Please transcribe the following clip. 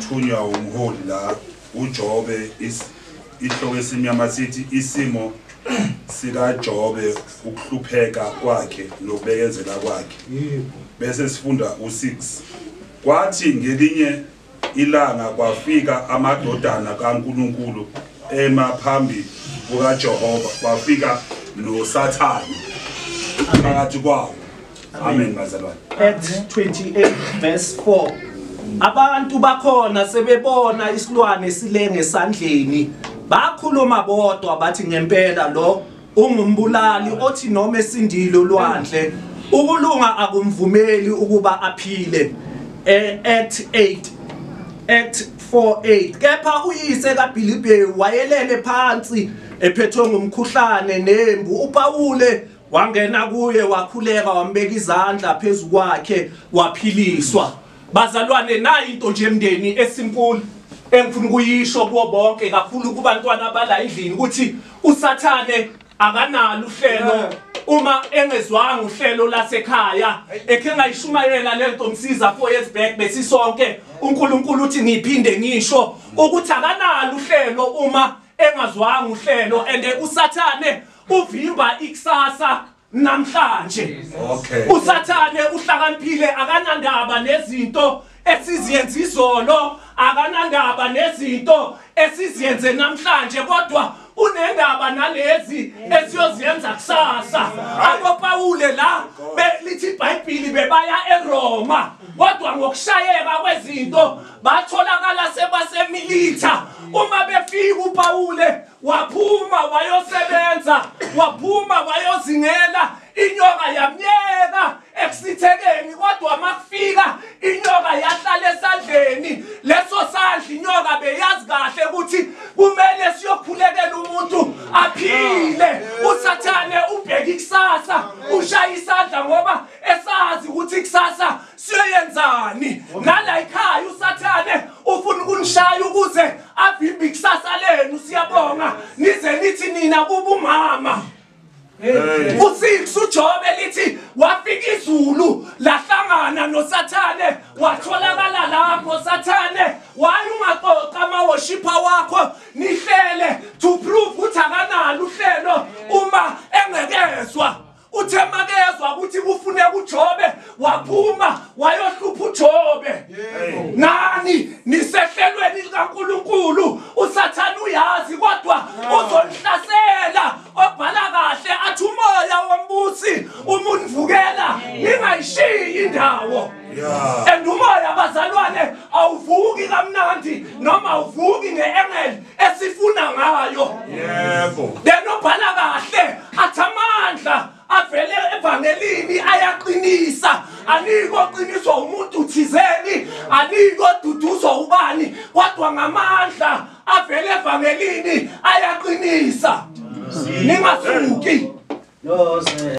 Ngithunywa umholi la uJobe ihloko esimnyama sithi isimo sikaJobe, ukuhlupheka kwakhe nokubekezela kwakhe. Bese sifunda u6. Kwathi ngelinye ilanga kwafika amadodana kaNkulunkulu ema phambi kukaJehova, kwafika noSathane phakathi kwawo. Amen bazalwane. Acts 28 verse 4. Abantu bakhona sebebona isilwane silenge esandleni, bakhuluma bodwa bathi ngempela lo ungumbulali othi noma esindile olwandle ukulunga akumvumeli ukuba aphile. Act 8, Act 4:8. Kepha uyise kaBhilibhewu wayelele phansi ephethwe ngumkhuhlane nembu. uPawule wangena kuye wakhuleka, wambeka izandla phezu kwakhe, waphiliswa. Bazalwane, nayi into nje emndeni esimple engifuna ukuyisho kubo bonke, kakhulu kubantwana abala endlini, ukuthi uSathane akanalo uhlelo uma engezwanga uhlelo lasekhaya. Ekhe ngayishumayela lento msiza 4 years back besisonke. uNkulunkulu uthi ngiphinde ngisho ukuthi akanalo uhlelo uma engazwanga uhlelo, and uSathane uvimba ikusasa namhlanje. USathane uhlakaniphile, akanandaba nezinto esiziyenza izolo, akanandaba nezinto esiziyenze namhlanje, kodwa unendaba nalezi esiyoziyenza kusasa. AboPawule la lithi iBhayibheli bebaya eRoma, kodwa ngokushayeka kwezinto batholakala sebasemilitha. Uma befika uPawule waphuma wayosebenza, waphuma wayozingela, inyoka yamyeka ekusithekeni, kodwa makufika inyoka yahlala esandleni. Leso sandla inyoka beyazi kahle ukuthi kumele siyokhulekela umuntu aphile. USathane ubheka ikusasa, ushaya isandla ngoba esazi ukuthi ikusasa siyoyenzani. Nala ekhaya uSathane ufuna ukunishaya ukuze avimbe ikusasa lenu. Siyabonga nize nithi nina kuba umama. U6 uJobe lithi wafika izulu lahlangana noSathane, watholakala lapho. Sathane waye ungaxoxa ama-worshipper wakho nihlele to prove ukuthi akanalo uhlelo uma engekezwa. Uthe makezwa ukuthi kufuneka uJobe, waphuma wayohlupha uJobe. Nani nisehlelweni likaNkulunkulu, uSathane uyazi kodwa uzonihlasela. Obhala kahle athi umoya wombusi umunivukela ningayishiyi indawo. And umoya bazalwane awuvuki kamnandi noma awuvuki nge-angle esifuna ngayo. Then obhala kahle athi amandla avele evangelini ayaqinisa. Aniko qiniswa umuntu thizeni, aniko duduzwa ubani, kodwa ngamandla avele evangelini ayaqinisa. Ningasuki.